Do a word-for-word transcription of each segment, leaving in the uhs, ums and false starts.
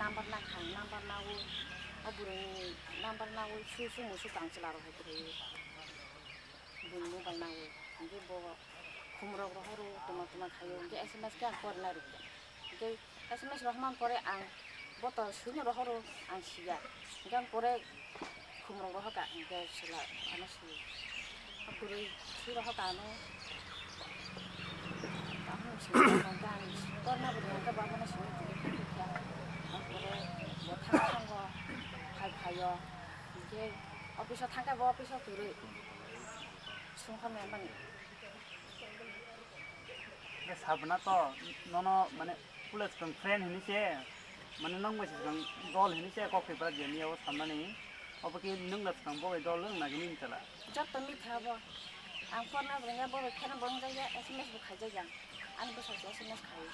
Number na kha, number nawi, o bwrwini number nawi su su musu tang chwla rok hai kwrwi. Bwrwini mobile nawi, hwnkhe bo khumrok rohoro, tuma tuma khaio, hwnkhe S M S khe ang porina rwkha. Hwnkhe S M S rohormani pore ang bo to swino rohoro, ang siya. Hwnkhe ang pore khumrok rohorkha, hwnkhe chwla ano swi. Bwrwi swi rohorkha ano. Tamo swi rohorkha, ang porina bwrwi hwnkhe bo abono simi twi kha. Ang pore bo thang thango, phai phaio. Hwnkhe office o thangkhe bo office o kwrwi. Sungkha mani. Khe sabna to nono mane pula swkang friend hinwi se, mane nang bai swkang dol hinwi se kok Tripura jeni o samani. Obo khe nung la swkang bo bai dol wng nagini wng chala. Jotto mitha bo. Ang porna bwrwngya bo bai kheno bo wngjakya, S M S bo khaijakya. Ani bwsai se S M S khai.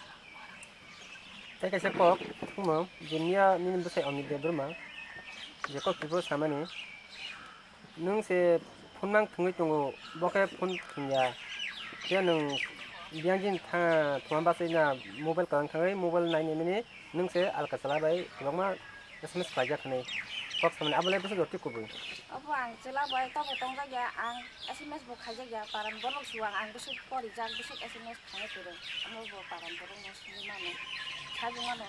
Tei kaisa kok, thwngmung, jemiya nini bwsai Amit Debbarma, je kok Tripura samani. Nwng se phone mang thwngwi tongo, bo khe phone thwngya. Khe nwng biyang jin tha-, thwma bachai na mobile kwrwng thangwi mobile nainwi mini nwng se alka chwla bai kwbangma S M S khlaijak hwnwi kok samani. Abo le bwswk jotwi kubui. Obo ang chwla bai tobo tongjak ya, ang S M S bo khaijak ya, paran borok suwang ang bwswk porijak, bwswk S M S khaina kwrwng. Amo bo paran borok no sini mano, sajwk mano.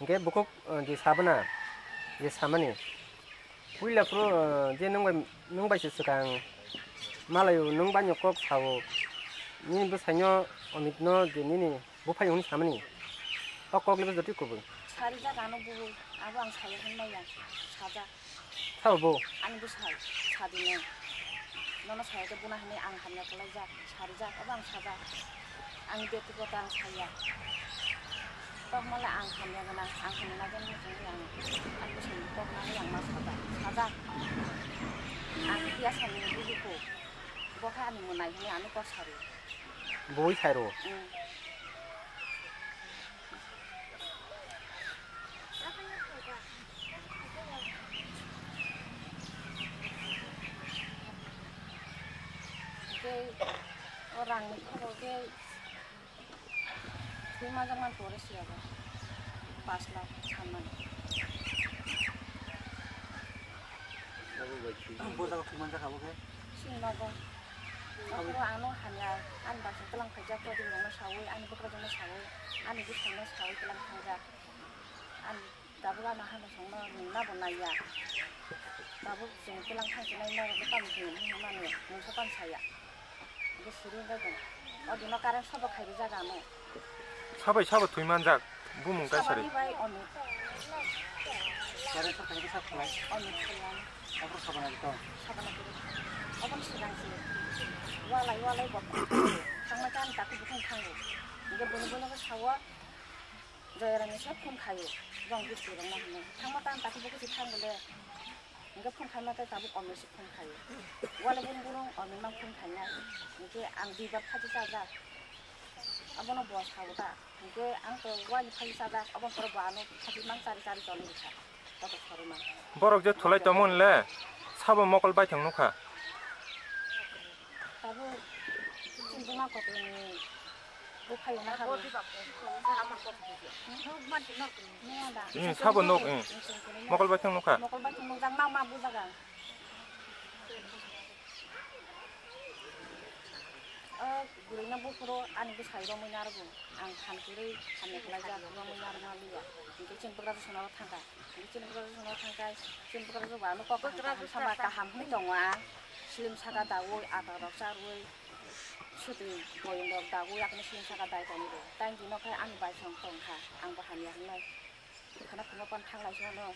Hingke bukhuk, eh, je sabana, je samani. Puila phuru, eh, je nwng bai, nwng bai se swkang malayo, nwng bai no kok sao. Nini bwsaino Amit no je nini buphai hwnwi samani. O kok le jotwi kubui. Sari jak ano bubui, abo ang saya hwn maya, sajak. Sabo bo? Ani bwsai, sadinai. Nono saya khe buna hinwi ang hamya kwlaijak, sarijak, abo ang sajak. Ani bektikoto ang saya. Tokmala ang hamya gwnang, ang hamya naijaknai hinwi ang ani bwsaini kok nangwi ang ma sajak, sajak. Ang phiya sani bujugo. Bo khe ani mwnai hinwi ano kok sari. Bui sairo? Mm. Tei o rangni khobor khe thwi manjakmani pore se abo pas lakh sanmani. Bo jaga thwi manjak abo khe? Chini nogo. Abo- Nogo ano hamya, ani baksa tlang phaijak, todibirokno sawi, ani bwkrajwkno sawi, ani bwskango sawi tlang thangjak. Ani tabuk ano hano songno nungna bo naiya. Tabuk chwng tlang thangsinai norokno tamo chwng hinmani mungsa tamo saya. Hingke siri wngkha chwng. O dino current sobo khai rijak ano. Sabai sabo thwi manjak, bumung kaisa ri. Sabani bai Omit. Current sobo khai rijak khlai. Omit khlai. Abro sabana ri tong. Sabana kiri. Oboni swkang si. Walai walai bo. Thangma chan taku bukhung thango. Hingke bini bini bo sawo. Joyarangni se phone khaio, bong bwswirokno hinwi. Thangma tang takhubo kisi thang bole. Hingke phone khaima tei tabuk Omit se phone khaio. Wale bini burung Omit mang phone khainai. Hingke ang duibar phaji chajak. Abono bo sao ta. Hingke ang to wani phaji chajak. Aboni pore bo ano phaji mang chari chari tongwi rwkha. Borok je thulai tongmani le sabo mokol baithang nukha. Tabuk chini buma kotorni buphai na habo. Hmm, sabo nok, hmm. Mokol baithang nukha. Mokol baithang nukjak ma ma bujaga. O bwrwino buphuru ani bwsai romwi narwgo. Ang phan kwrwi hamya khlaijak, romwi narwkma liya. Hingke chini bwkrajwk songno thangkha. Hingke chini bwkrajwk songno thangkha, chini bwkrajwk bo ano kok kaham kaham sama kaham hwnwi tongo ang. Slim saka daui, ata rok charwi, swtwi boyong rok daui, yakni slim saka dai tongo. Tei dino khe ani bai song tongkha, ang bo hamya hwnwi. Khana khungo pan thanglai se hwnwi.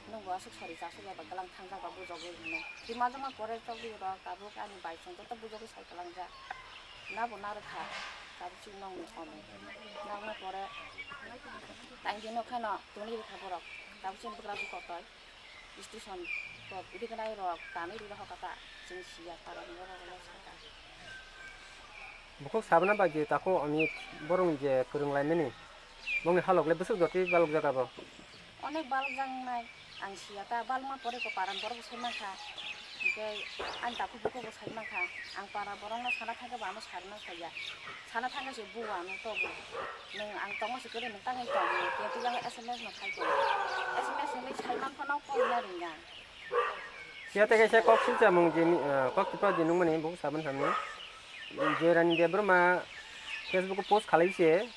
Nwng bo aswk sori chasuk ya ba glang thangjak ba bujogwi hwnwi. Thwima joma pore chogwi rok tabuk ani bai song joto bujogwi sai kwlangjak. Na bo narwkha, tabuk chini nokni omo. Nangma pore tangwi no kheno tongwi rwkha borok. Tabuk chini bwkrajwk kotor. Station rok, rignai rok, tanwi rwna hoka ta. Chini siya para hinwi rok saka. Bukhuk sabana bai je tako Amit borokni je kwrwng laimani. Bongni halok le bwswk jotwi balokjak abo? Onek balokjaknai ang siya ta, balokma pore ko paran borok sai mankha. Tei ani takhuk bukhuk bo sai mankha, ang para borokno sana thangkhe bo ano sarwna saiya. Sana thangkhe se buo ano togo. Nwng ang tongma se kwrwi nwng tangwi tong, khe twi yang S M S no khai tong. S M S hwnwi sai mankha no call ya ringya. Phiya tei kaisa kok silchamung je ni, ah, kok kiphilok je nungmani bukhuk saboni samni. Joyrani Debbarma Facebook o post khalai se.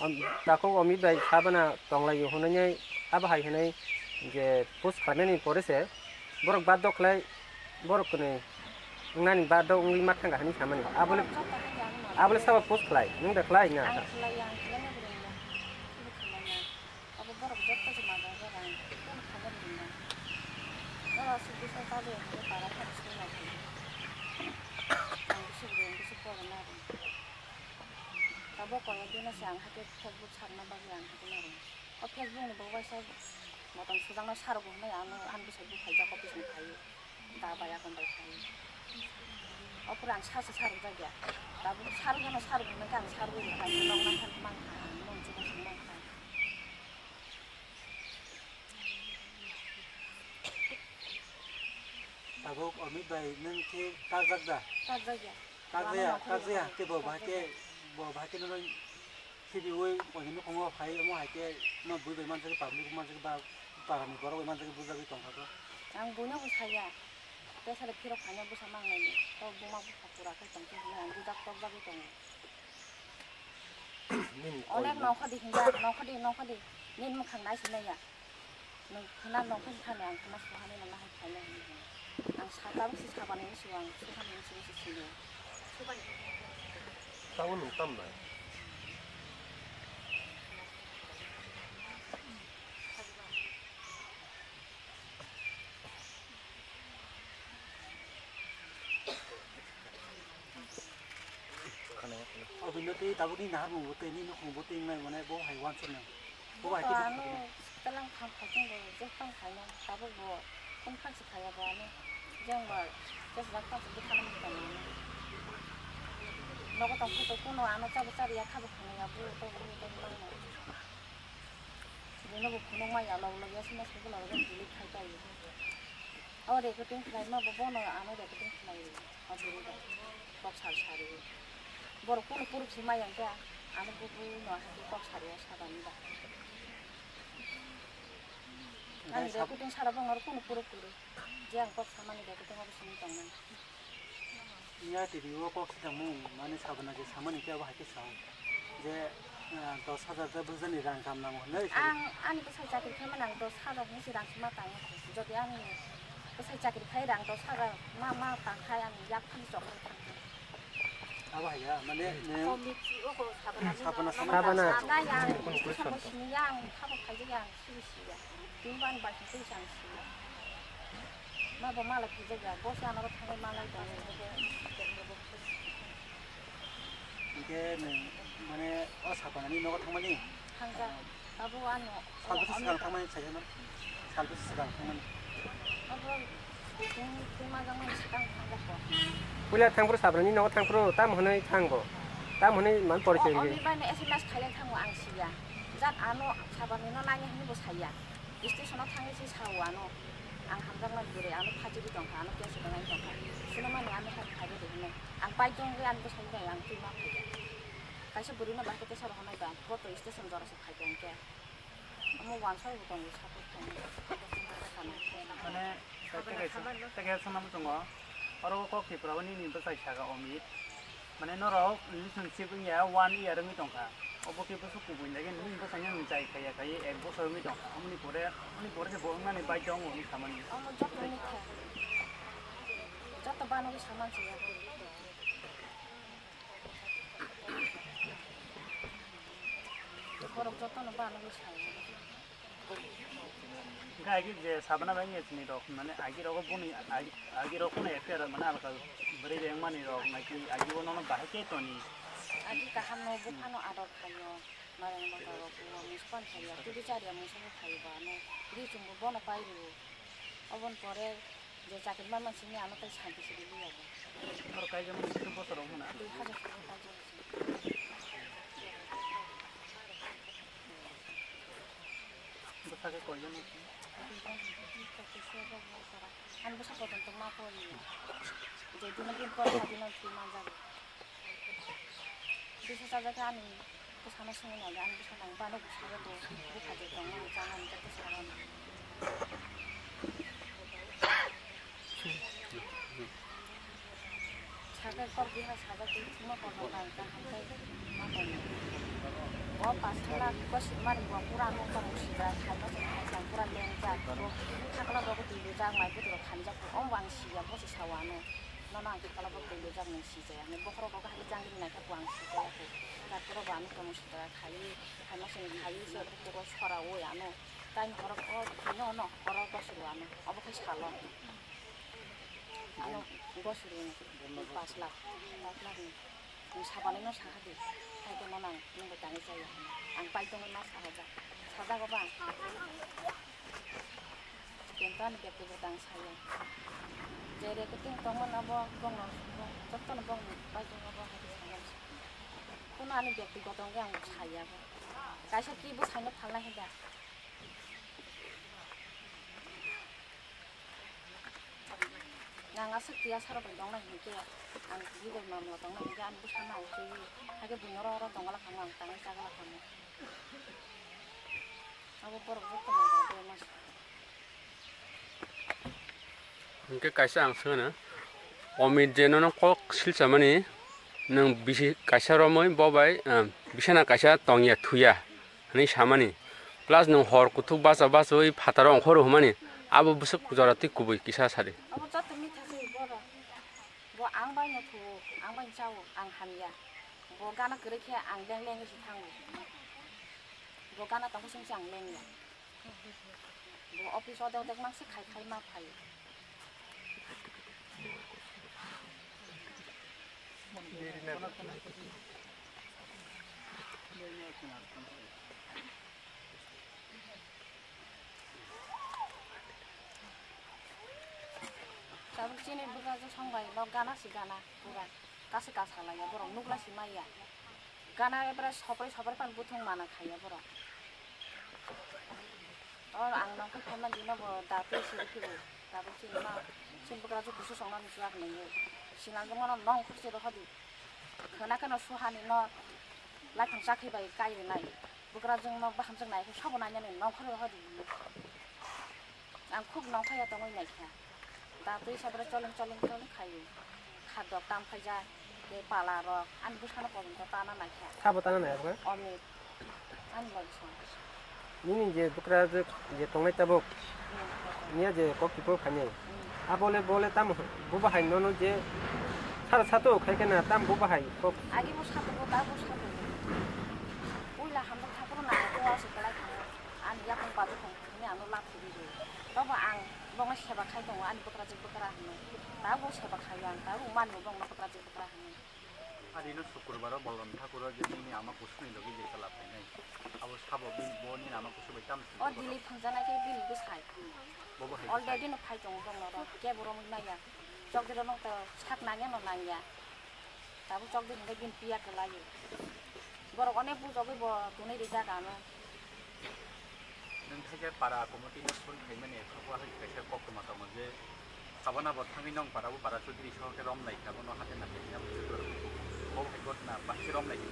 Om, takhuk Omit bai sabana tonglaio hwnwi abo hai hwnwi je post khlaimani pore se borok bad dokhlai borok kwnwi wngnani bad dok wngwi ma thangkha hwnwi samani. Abole, abole sabo post khlai, nwng da khlai na? Ang khlaiya, ang khlaina bo rwngya. Sibo khlaiya. Abo borok joto se maga jaga ang kunu khaina rwngya. Oro aswk bwsa chalwi hwnwi para phano swngna thangwi. Ang bwswk rwng, bwswk porna rwng. Abo koyok dino se ang haikhe Facebook sarna bagwi ang haikhe narwng. O Facebook ni bo waisa motom sujaknai sarok bo hwnwi ano ani bwsai buphaijak office ni phaiwi. Da bai akon bai phaiwi. O pura ang sasa sarok jakya. Tabuk sarok jano sarok hwnwi khe ang sarok bai phai nok nang khan mankha ang nok chubachu mankha. Tabuk Omit bai nwng khe karjak da? Karjakya. Karjakya, karjakya, khe bo bahai khe, bo bahai khe nono khibiwi oini nukhungo phai omo hai khe no bui bai manjak, public manjak ba parani borok bai manjak bujagwi tongkha khe. Ang buino bo saya. Tei sari phirok khaina bwsa mangnai ni. To buma bupha pura khe tongkhe hwnwi ang bujak tokjagwi tongo. Onek nongkhordi hinjak, nongkhordi, nongkhordi. Nini mwkhang nai sinai ya. Nwng khna nongkhordi thani ang khna suhani nang nahai khainai hinwi hino. Ang sa tabuk se sabani bwskango ang suhani bwskango se sino. Tabuk nwng tamnai? Obwino tei tabukni naharmung bo tei nini nukhung bo tei wngnai mane bo hai uansuknai. Bo hai khe ano talang kham khaikhe bo je tong khaina tabuk bo phone kha se khaiya bo ano jeng ba ches jak tang se bwkhano mui tong ano. Nogo tong khe to kuno ano chabo chariya khabo khanaiya bo to bo to mangno. Buino bo phunuk maya log log ya sima sugula log delete khai paio. O recording khlai ma bo bono ano recording khlai ri. O bwrwi bai kok sar sari. Borok kunu puruk si maya khe ano bo buino hai khe kok sari o sabani ba. Ani recording sara bo aro kunu puruk kwrwi. Je ang kok samani recording o bo simi tongmani. Iya, T V o kok sitangmung, mane sabana je samani khe abo hai khe sao. Je, ah, dos hajar je bwsani rang kam nango hwnwi sao. Ang ani bwsai chakri khaimani ang dos hajar ni se rang sima tangwi kho. Jodi ani bwsai chakri khai rang dos hajar ma, ma tang khai ang yak phani chok khai thang khe. Abo hai ya, mane neng Komiti o ko sabana ni sabana no, sama no, sabana. Sabana yang, station bo sini yang, khabo khai yang, sini siya. Tin ban bai sini sang siya. Ma bo mala phijak ya, bo se ano thangwi malai tong. Hingke nwng mane o sapanani nogo thangmani? Thangkha. Abo ano. Salbwse swkang thangmani saikhe man? Salbwse swkang thangmani? Abo teng tengma jangmani swkang thangkha. Puila thangphuru sapanani nogo thangphuru tam hwnwi thangbo. Tam hwnwi man porichoi rwgwi. Oni bani S M S khailai thango ang siya. Jat ano sapanino nangya hwnwi bo saya. Station o thangwi se sao ano. Ang hamjakmani bwrwi ano phajigwi tongkha, ano kesa tongwi tongkha. Sino mani ano hai phaibai de hwnwi. Ang pai tongwi ani bwsai bai ang twi ma phaiya. Kaisa bwrwino bahai khe tesa rohornai ba, bo to station jora se phai tong khe. Omo wansa bo tongo, support tongo. Mane, tei kaisa, tei kaisa swnam tongo. Oro o kok Tripura o nini bwsai saka Omit. Mane norok relationship wngya one year wngwi tongkha. Obo khe bwswk kubui nai khe nini bwsai no nwng chai khaiya khaiwi ek bosor wngwi tongkha. Omoni pore, omoni pore se bo wngnani baidhyo wngo hinwi samani. Omo joto wngwi kha. Joto banogwi saman se ya. Borok jotono banogwi sao. Hingke agi je sabana bai wngya chini rok, mane agi rogo boni, agi, agi rok pono affair mane alka bwrwi bai wngmani rok, naki agi bo nono bahai khe toni. Agi kaham no buphano ador khaio, mane motor rok bo mungsa pan khaio, twi chariya mungsa bo khaio ba ano, ri chumbo bono pai rio. Oboni pore je chakri ma mansini ano tai santi se liya bo. Aro kaijak mani khe bosor rok hwnna. Dui hajar se kaijak se. Bwsakhe koijaknai. Ani bwsa kotor tongma koi. Je dino din pore ha dino twi manjago. Bwsa chajakhe ani bwsano swngwi naidi, ani bwsa nang bano bwsa bo bupha je tongma chana hwnwi bwsa rw. Sakhe kok biha sajak twi thwngma kotor nang kaham tei ma tongo. O pasala kosi mani bo pura nokbar sida khaima se khaisa pura lengjak. Bo khakla bo twi rijak mai bwtwi rok khanjak. Omo bo ang siya bo se sawano. Nono ang khakla bo twi rijak nung sijaya. Bokhorok rok hai jang ri naikha bo ang sijaya khe. Takhoro bo ano tongmung sijaya khai. Khaima se khai se bukhoro sora oi ano. Tei horo o bini ono horo gosoro ano obo khe salo. Ano gosoro ni pas lakh, pas lakh ni. Nwng sabalai no saha di, hai khe no nang nwng bai tangwi chaya hwnwi. Ang pai tongwi ma saha jak, sajak obo ang. Kento ani bekti bo tang saya. Jere kuting tongmani abo bongno, jotono bongni pai tongma bo hai khe sanani. Kuno ani bekti goto wngkhe ang bo saya bo. Kaisa kibo saino phalnai hai da. Ang aswk twi asarok bai tongnai hinkhe, ang twi bai mamla tongnai hinkhe, ani bwsano ang twiwi, hakhe buino oro oro tongla khamu, ang tangwi chagla khamu. Abo borok jotono bai masa. Hinkhe kaisa ang swngano, Omit je nono kok silchamani, nwng bisi kaisa romwi bo bai, ah, bisana kaisa tongya thuya. Hwnwi samani. Plus nwng hor kuthuk bacha bachawi phataro ongkhoro hwnmani, abo bwswk jora twi kubui kisa sadi. Abo joto mitha se borok. Bo ang bai no thuo, ang bai chao, ang hamya. Bo gana kwrwi khe ang leng leng se thango. Bo gana tongkhe sung se ang lengya. Bo office odek odek mang se khai khai ma phaio. Tabuk chini bwkrajwk song bai no gana si gana pura kasi kasa laiya borok nukla si maya. Gana ebra sopre sopre pan buthung mana khaiya borok. Or ang nongkhor phaima dino bo datwi siri phiru. Tabuk chini ma chini bwkrajwk kusu songno ni chuak naiwi. Sinangjwk mano nongkhor se rohodi. Khwna kheno suhani no laifang chakhi bai kai rinai. Bwkrajwk no bahamjwk nai khe sabo nainani nongkhor rohodi. Ang khub nongkhorya tongwi naikha. Da twi sabra choleng choleng choleng khaio. Khadok tam khaijak, tei pala rok, ani bwsano kolomto tana naikha. Sabo tana naikha? Omit, ani logi song. Nini je bwkrajwk je tongnai tabuk, hmm, niya je kok kiphil khainai. Hmm. Abole bole tamo buba hai nono je sara sato khai khe na tam buba hai kok. Agi bo sato bo, da bo sato bo. Puila hamjak thapro na ko ase kelai khamu. Ani yakung badu kong. Hwnwi ano laphirwi rw. Tobo ang bongno seba khai tongo, ani bwkrajwk bwkra hwnwi. Tabuk seba khaio ang, tabuk mani bongno bwkrajwk bwkra hwnwi. Ari no Sukrubaro Bolram Thakur o je nini ama kusuni logi je chwla phainai. Abo sabo bini bo nini ama kusu bai tam sini. O Dilip thangjanai khe bini bwsai. Bobo hai already no phai tongo bongno ro. Kebo romwi maya. Chokdiro no to sak nangya no nangya. Tabuk chokdiro hwnkhe bini piya kwlaio. Borok onek bujogwi bo tonwi rijak ano. Nwng thaisa para committee no phone khaimani, khapo hai kaisa koktwma tongo je, sabana bo thangwi nong para, bo para chudri soho khe romlai kha, bono hate nakhai khe bo hai gotna bahai khe romlai kha.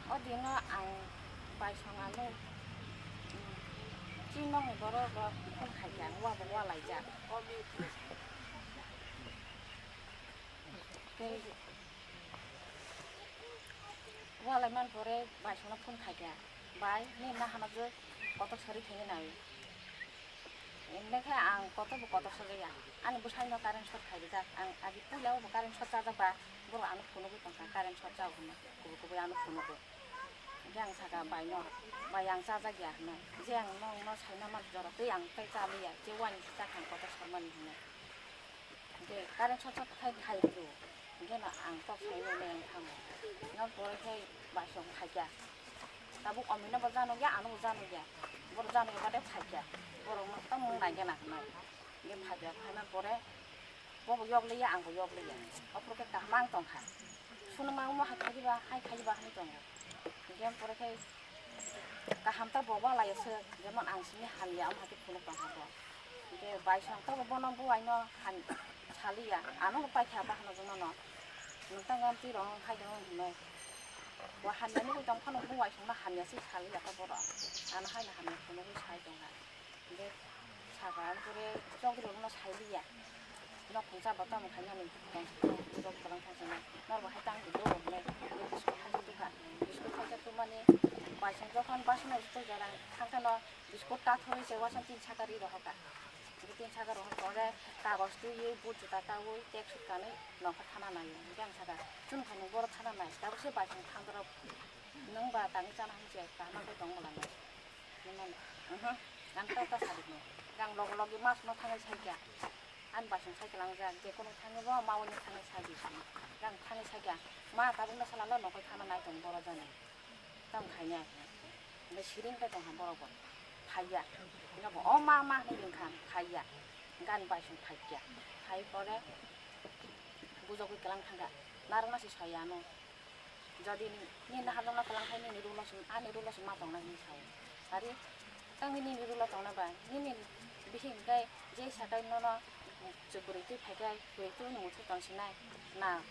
O dino ang baisong ano, chini nokni borok rok phone khai kha, ang wa bo wa laijak. Tei walai man pore baisongno phone khai kha, "Bai, nini nahanajwk kotor sari khaini nai." Hwnwi khe ang kotor bo kotor sajaya. Ani bwsaino current short khai rijak. Ang agi puila o bo current short chajak ba, borok ano phunugwi tongkha, current short chao hwnwi. Kubui kubui ano phunugo. Hwnkhe ang sakha baino, "Bai, ang chajak ya," hwnwi. "Je ang nokno saina man jora tei ang tei chaliya, je wani se chakha ang kotor sormani," hwnwi. Hwnkhe current short short khai khai rw, hwnkhe no ang kok sai nai nai ang thango. Nang pore khai baisong phaikha. Tabuk omino bo janokya, ano bo janokya. Borok janokya bade phaikha. Borok no tamo nai gana hwnwi. Hwnkhe phaikha, phaina pore bo bo yok liya, ang bo yok liya. Ophuru khe kaham ang tongkha. Sunu ma omo hai khajiba, hai khajiba hwnwi tongo. Hwnkhe pore khai Kaham ta bo walai se, jemon ang simi hamya, omo hai khe phunuk tong ha bo. Hingke bai song ta bo bono buai no ham saliya, ano bo paikha ba hano jono no. Nwng tang gam twi rong hai de hwnwi. Bo hamya nugwi tong phano buai song no hamya se saliya ta borok. Ano hai no hamya phunugwi sai tong ha. Hingke saka, ang pore chokri rokno sai liya. Nok khungsa bo tamo khainani tong, tong, tong, tong, tong, tong. Norok hai tang di do, hwnwi. Hingke biskut thaisa tukha. Biskut thaisa tukmani baisong jokhon basongo school jora thangkhano biskut ta thorwi se wasan tin saka ri rohorkha. Hingke tin saka rohorkha, ore kagoj twiwi, but juta tawi, tek sut kanwi nokha thana naio. Hingke ang saka, "Chwng khainwi borok thana nai, tabuk se baisong thandorok nwng ba tangwi chana hinwi se kaham khe tong mala nai." Nang ta ta sadi no. Gang logo logi mas no thangai sai kya. An basing sai kelang jak, je kono thangai bo, ma wani thangai sai di. Gang thangai sai kya. Ma tabuk na sala lo nokoi thana nai tong boro jani. Tam khainya. Be siring pe tong ha boro bo. Phaiya. Nga bo, "O ma, ma," hinwi ring kha, phaiya. Gan basing phai kya. Phai pore bujogwi kelang thangka. Narwkna si soya no. Jodi ni, ni naharjak no kelang khai nini rulo se, ani rulo se ma tongnai hinwi sao. Ari tangwi nini rulo tongna ba, nini bihik hingkai je sakai nono chwk bwrwi twi phaikai, bwrwi twi ni muthri tongsinai. Na,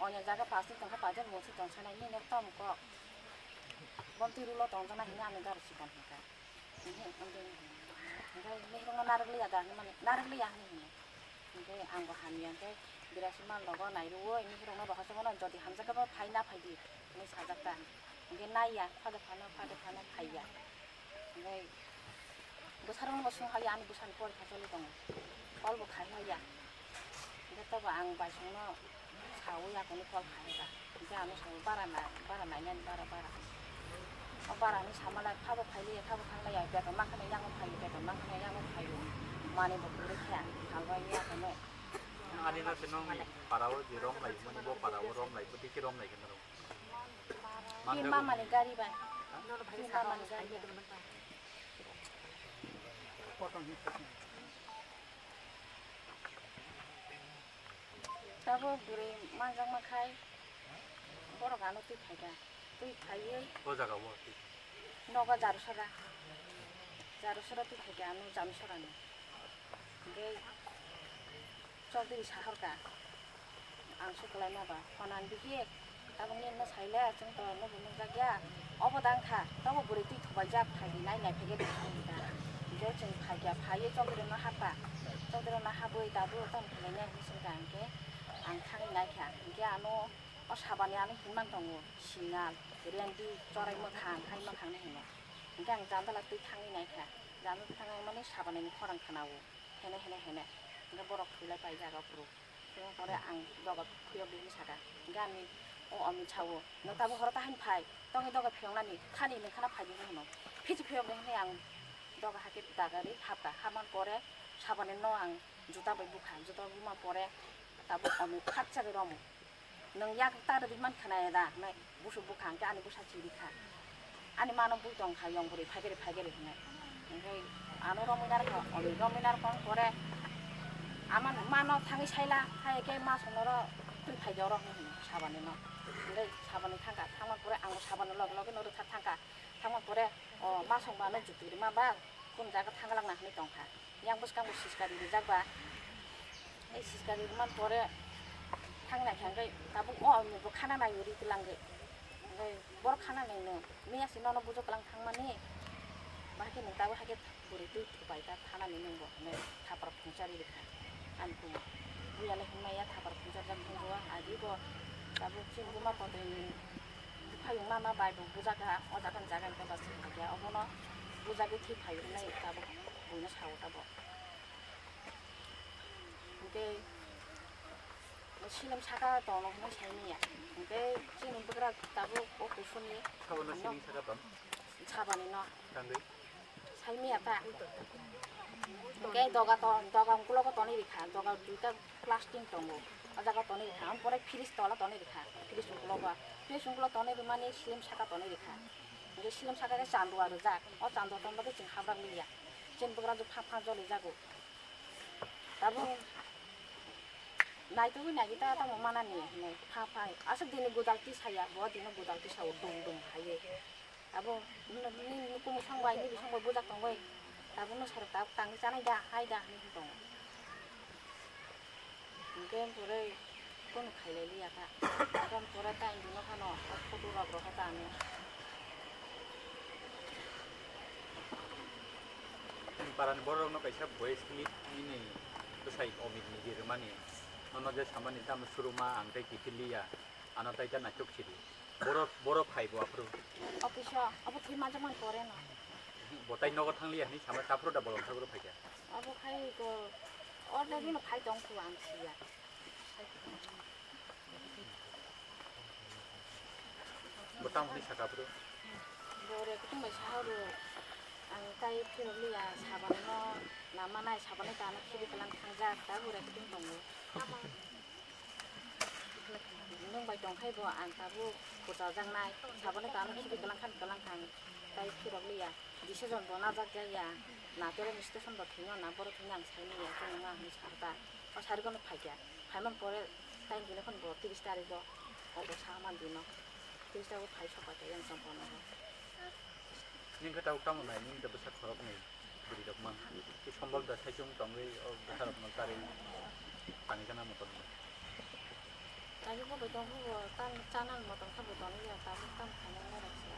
onya jaga pasti tongkha, pasti muthri tongsinai, nini tom kok. Bomtwi rulo tongjaknai hinwi ani gari chikon hingka. Hingke, hingke, hingke, hingke, mihringno narwk liya da hinmani, narwk liya hinwi hino. Hingke ang bo hamya, hingke birasi mal logo nairuo, mihringno rohorjagmano jodi hamjakhe bo phai na phai di hinwi sajak ta. Hingke naiya, phade phano, phade phano phaiya. Hingke bwsarokno bo sung haiya, ani bwsani porikha choli tongo, call bo khai haiya. Hingke tobo ang baisongno saui akoni call khai ba. Hingke ano saui bara na, bara nainani bara, bara. O bara ni samalai phabo phailiya, thabo thanglaiya, beton mankha na yango phaio, beton mankha na yango phaio. Mani bo kwrwi khe ang thalbai ya khe no. Ani no se nong para o je rom lai mani bo para o rom lai bo tiki rom lai khe no. Tin mama ni gari bai. Tin mama ni gari bai. Tabuk bwrwi manjakma khai borok ano twi phaikha, twi phaiwi O jaga o twi. Nogo Jarusara, Jarusara twi phaikha ano Jamisarani. Hingke Chokdiri sahorkha, ang suklaima ba, phonan bihi. Tabukni wngma saile, chwng to nubo nukjakya. Obo dang kha, tobo bwrwi twi thubaijak, phaidi nai nai phege de thangwi ta. Hingke chwng phaikya, phaiwi chokdrino hapkha. Chokdrino hapwi tabuk tamo khlainai hinwi swngkha, hingke ang thangwi naikha. Hingke ano o sabani ano hinmang tongo, singal, rendi, chorai mwkhang, hai mwkhangno hino. Hingke ang jandala twi thangwi naikha. Jandala thangwi mani sabanini khorang khwnao. Hene, hene, hene. Hingke borok thwilai paijak o phuru. Phuru pore ang doga khuyok di hinwi saka. Hingke ani o Amit sao, "Nwng tabuk horo ta haino phai. Tongwi doga phiyoknani, thani nwng khana phai di," hinwi hino. Phichi phiyok di hinwi ang doga hakhe dagari hapkha. Hapman pore sabanino ang juta bai bukha. Juta bai buma pore tabuk Amit khatsa bai romo. Nwng yak ta rwdi man khna ya da, nai busuk bwkha hwnkhe ani bwsa chiri kha. Ani mano bui tong kha, yong bwrwi phaigari phaigari hwnwi. Hwnkhe ano romwi narwkha, oni romwi narwkha pore ama mano thangwi saila, hai khe ma sonoro twi phaidi oro hwnwi hwnwi sabani no. Hwnkhe sabani thangkha, thangma pore ang sabani loge loge no rwkha thangkha. Thangma pore o ma songma no juti rwma ba, kunu jaga thang glak na hwnwi tong kha. Yang bwskango siskari rijak ba. Ei siskari rwman pore thang nai kha, hwnkhe tabuk o bo khana nai ri twlang khe. Hwnkhe borok khana nai no, miya se nono bujo kwlang thangmani. Bahai khe nwng tabuk hai khe bwrwi twi thupai ta thana ni nwng bo hwnwi thapar phungsa ri rwkha. Ani buya le hwnmaya thapar phungsa jak thung rwya adi bo tabuk chini buma kotor ni. Buphayung mama bai bo bujaga, o jaga ni jaga ni bebak se khaikhe, obono bujagwi thwi phai hwnwi tabuk buino sao tabuk. Hwnkhe silim saka tongno hwnwi sai manya. Hwnkhe chini bwkra tabuk o kusuni Sabono siling saka tong? Sabani no. Tangwi? Sai manya ta. Hwnkhe doga to, doga ukulogo tonwi rikha, doga duita plastic tongo. O jaga tonwi rikha, ang pore fridge tola tonwi rikha, fridge ukulogo. Fridge ukulogo tonwi rwmani silim saka tonwi rikha. Hwnkhe silim saka khe chandua rwjak. O chandua tongba khe chwng habrak liya. Chini bwkra jwk pha pha joli jago. Tabuk naitugwi naigwi ta tamo manani hinwi pha pha. Aswk dini gudal tisaya, bo dino gudal tisao dum dum haiwi. Abo nini nukumu song bai, nini song bai bujak tong bai. Tabuk no sarok tabuk tangwi chanai da, hai da, hinwi tongo. Hingke pore kono khailai liya kha. Hingke pore ta indi no phano o photo rok roho ta ano. Parani borok no kaisa voice clip nini bwsai Omit ni rimani. Nono je samani tamo suruma ang tei kiphil liya. Ano tei ta naitok sidi. Borok, borok phai bo aphuru. Office o, abo thwi manjakmani pore no. Bo tai nogo thang liya hinwi sama ta phuru da bolong thagro phai kha. Abo khai ko order bino phai tong khu ang siya. Bo tamo hinwi saka aphuru. Bo re kutung bai sahoro ang tai phirok liya sabani no nama nai sabani ta no khibi kalang thangjak ta bo re kutung tongo. Nwng bai tongkhai bo ang tabuk kwchajaknai, saboni tano khibi kwlangkha, kwlangkha ang tai phirok liya, decision bo najak jaya, na tereng station bo thwino na borok thwino ang saimanya, chwng wngma hinwi sakha ta, o sari kono phaikha, phaimani pore taini hwnwi kheno bo tris tarikh o, o bo sakha man dino, tris tarikh o phai sokha khe yang chwng bono. Nini khe tabuk tamo nai, nini khe bwsa khoroknwi bwrwi rok man. Tei sombok da saichung tongwi o bwsa rok no charwi tangwi gana motom. Taibo bo tong khe bo tam chana motom khe bo tong ya, tabuk tam khaina norok se.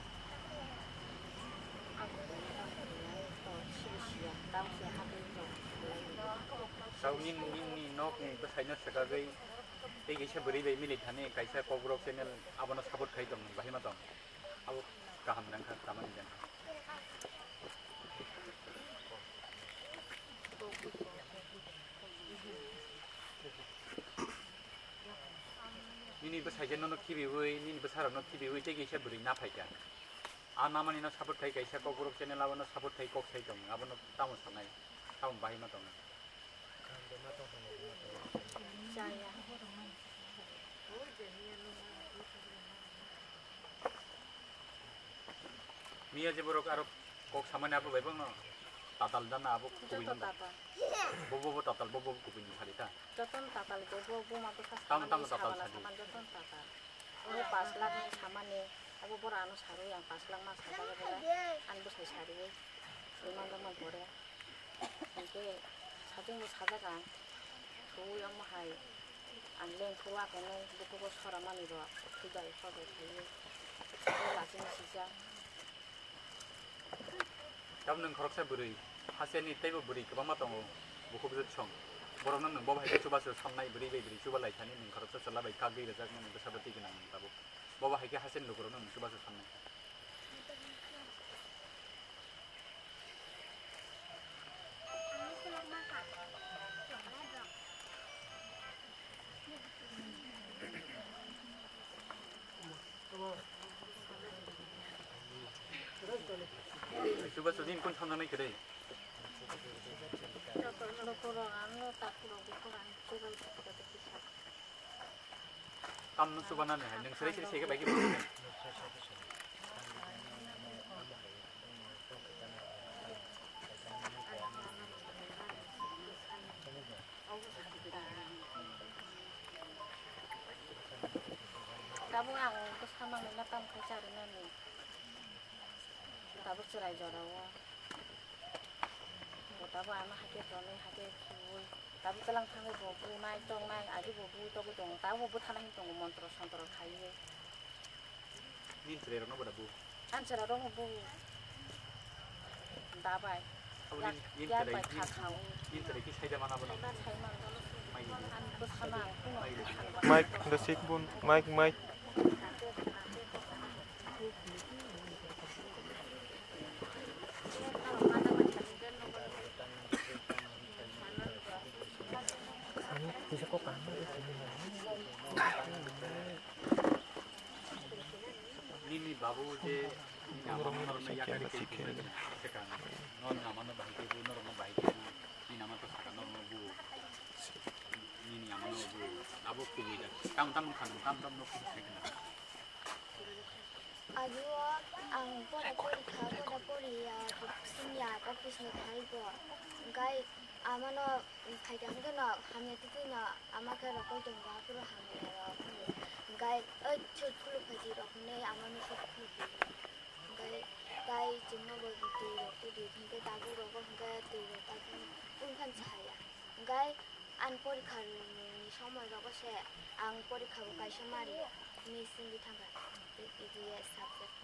Ang bo tam khaina to siri siya, tam se ha bo to. Tau nini, nini nok ni bwsai no swkagwi tei kaisa bwrwi bai mili thani kaisa Kokborok channel abono support khai tong, bahai ma tong. Abo kaham nangkha, tamani nangkha. Nini bwsai je nono khibiwi, nini bwsarokno khibiwi tei kaisa bwrwi na phaikha. A namani no support khai kaisa Kokborok channel abono support khai kok sai tong, abono tamo sanai, tamo bahai ma tong. Chaya. Miya je borok aro kok samani abo bai bangno tatal dana abo kubui Joto nang. Tatal. Bo bo bo tatal bo bo kubui ni sari ta. Joton tatal bo bo bo ma bwsa Tamo samani tamo tatal sabala sadi. Saman joton tatal. Bo pas lakh ni samani abo bora ano sarwi ang pas lakh ma sajaga bole ang bwsai sarwi. Swiman rok man pore. Hingke sajwk bo sajak ang, thwi omo hai ang leng phuru akonwi bukugo sora mani rok thwi bai kotor khaiwi lachima sijak. Tabuk nwng khoroksa bwrwi, hasteni teibo bwrwi kwbangma tongo, bukhuk jwk song. Borokno nwng bo hai khe chubachu samnai bwrwi bai bwrwi chuba lai thani nwng khoroksa chwla bai kagwi rwjakmani bwsa bwtwi gwnang nwng tabuk. Bo bo hai khe hasteni lukurokno nwng chubachu samnai. Chuba chudin kun thang nai kwrwi. Tam no chuba nani hai, nwng sere sere sege bai khe. Tabuk ang bwsa manwi no tam khai charwi nani. Tabuk chwrai jorao. Bo tabuk ano hakhe tonwi hakhe khiui. Tabuk twlang thangwi bo bunai tongnai agi bo bui togwi tongo. Tabuk bo bwthana hin tongo montro sontro khaiwi. Nini chwrai rokno bo da bu? Ang chwrai rokno bu. Dabai. Abo yak, nini, nini yak chwrai, bai nini, kha khao. Nini chwrai ki saida mana bo na? Saimano. Mai. Ang bwsano ang kuno. Mai. Mic, the sick bun, mic, mic. Nini babu je nini ama no norokno yakari khe bujai khe, norokno bahai khe bu, norokno bahai khe bu, nini ama to saka norokno bu, nini ama no bu, abo kubui da. Tam tam khan, tam tam no kubui sai khe na. Agi o ang pora pori kha, pora pori ya, sini ya, office ni thai bo. Gai Amano phaikha hwnkhe no hamya twi twi no ama khe rokoi tongo, aphuru hamya rok hwnwi. Hwnkhe oi sut khuluk phaidi rok hwnwi amano sut khuluk di. Tai chwngno bo twi rok twi di, hinkhe tabuk rogo hinkhe twi rok tabuk wngkhan chaya. Hinkhe ani porikha ni somoi rogo se ang porikha bo kaisa ma riya, miss wngwi thangkha, E G S subject.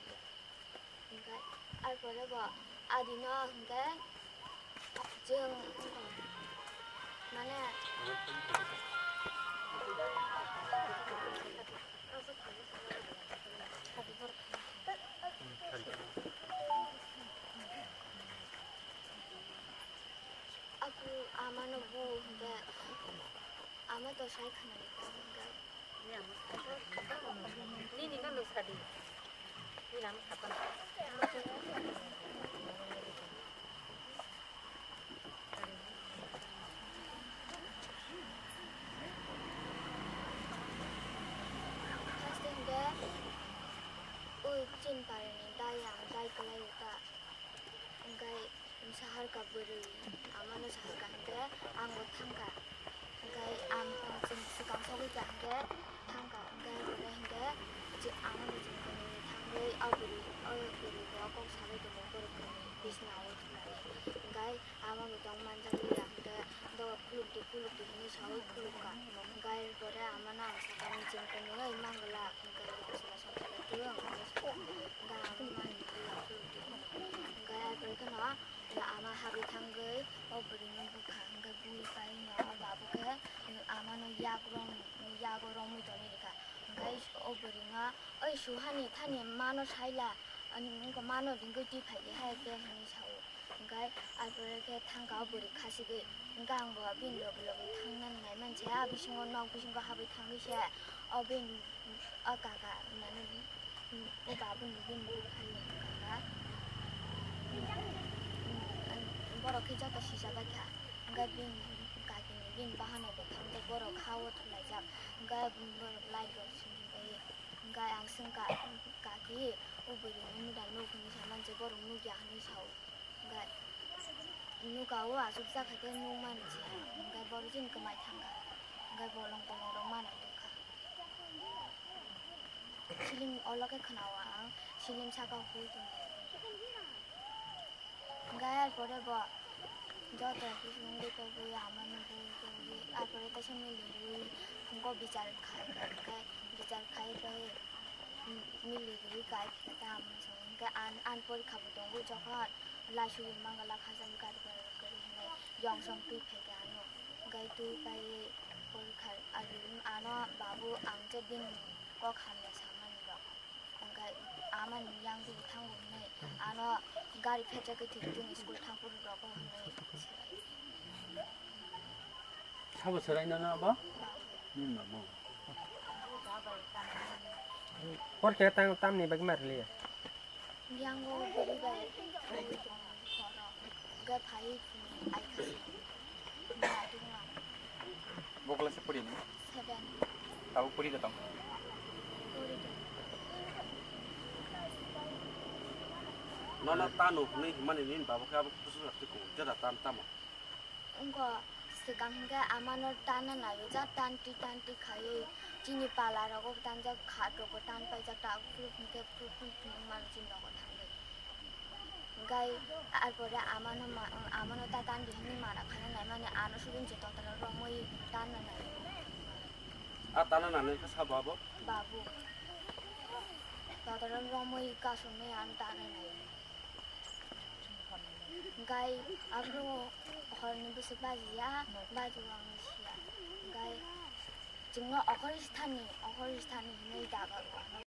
Hinkhe arpore bo adino hinkhe chwng mane aku amano bu hinkhe ama to sai khwnani hinkhe. Nini no nung sadi. Nini ano sapa. Haste hinkhe ui chin pari ni dai ang dai kwlai ta. Hinkhe saharka bwrwi, amano saharka hinkhe ang bo thangkha. Hinkhe ang chwng swkang sogwi kha hinkhe thangkha. Hinkhe bwrwi hinkhe je amano chwng kwnwi thangwi o bwrwi, o bwrwi bo kok sabai tongo borok kwnwi bisna o thumnani. Hinkhe ama bo tong manjak ya hinkhe do khuluk di khuluk di hinwi sawi khuluk kha. Hinkhe pore amano ang sakha ni chwng kwnwi mangala hinkhe. Hinkhe ama habwi thangwi o bwrwino bukha, hinkhe bui paino o babu khe amano yak rom, yago romwi tongwi rikha. Hinkhe o bwrwino, "Oi suhani thani mano saila, wngkha mano ringwi twi phaidi hai khe," hinwi sao. Hinkhe arpore khe thangkha o bwrwi khasigwi. Hinkhe ang bo bini loge loge thangnani naimanse, a bisingo nok bisingo habwi thangwi se o bini o kaka mane o babuni bini bwrwi khayo kaka. Borok khe joto sijak baikha. Hinkhe bini kakini bini bahanai bo thangjak, borok ha o thulaijak. Hinkhe borok light rok simi bai. Hinkhe ang swngkha, "Kaki, o bwrwini muda nuk," hinwi samanse, borok nukya hinwi sao. Hinkhe nuka o achukjak hai khe nukmani se, hinkhe borok chini kwmai thangkha, hinkhe bolong bolong rok mana tongkha. Siling olo khe khwnao ang, siling saka hui tongkha. Hinkhe arpore bo joto khe wngwi tongwi amano bui tongwi arpore teisa milirwi phungo bichar khai kha, hinkhe bichar khai khai milirwi kai kha ta amano. Hinkhe an, an porikha bo tongo jokhon. Laisugwi mangala khajam gari gari gari hinwi yong song twi phaikha ano. Hinkhe twi paiwi porikha ari ano babu ang je bini kok hamya samani rok. Hinkhe amani yang twi thango hinwi ano gari phechagwi thwitwng school thangphuru rogo hinwi. Sabo swraino na abo? Nini mamo. Por khe tang tamni bagwi marliya? Yango bwrwi bai phaiwi tongo horo. Hwnkhe phaiwi phunui aikha se. Naitugma. Bo class e pori ni? Seven. Tabuk pori da tong? Pori tong. Nono tano hwnwi hwnmani nini baba khe abo kusu rok twi kuhur jora tan tamo? Wngkha swkang hinkhe amano tanna naio, ja tanti tanti khaiwi chini pala rogo tanjak, khat rogo tan paijak, tak phuru hinkhe phuru phuru phuru wngmano chini nogo thangwi. Hinkhe arpore amano ma-, amano ta tandi hinwi mana khaina naimani ano sugui je totoro romwi tanna naio. A tanna nanwi khe sabo abo? Babu. Totoro romwi kasumwi ano tanna naio. Hinkhe aphuru horni bwswk bajiya, bajiya ang siya. Hinkhe chwngno okhorwi sithani, okhorwi sithani hinwi da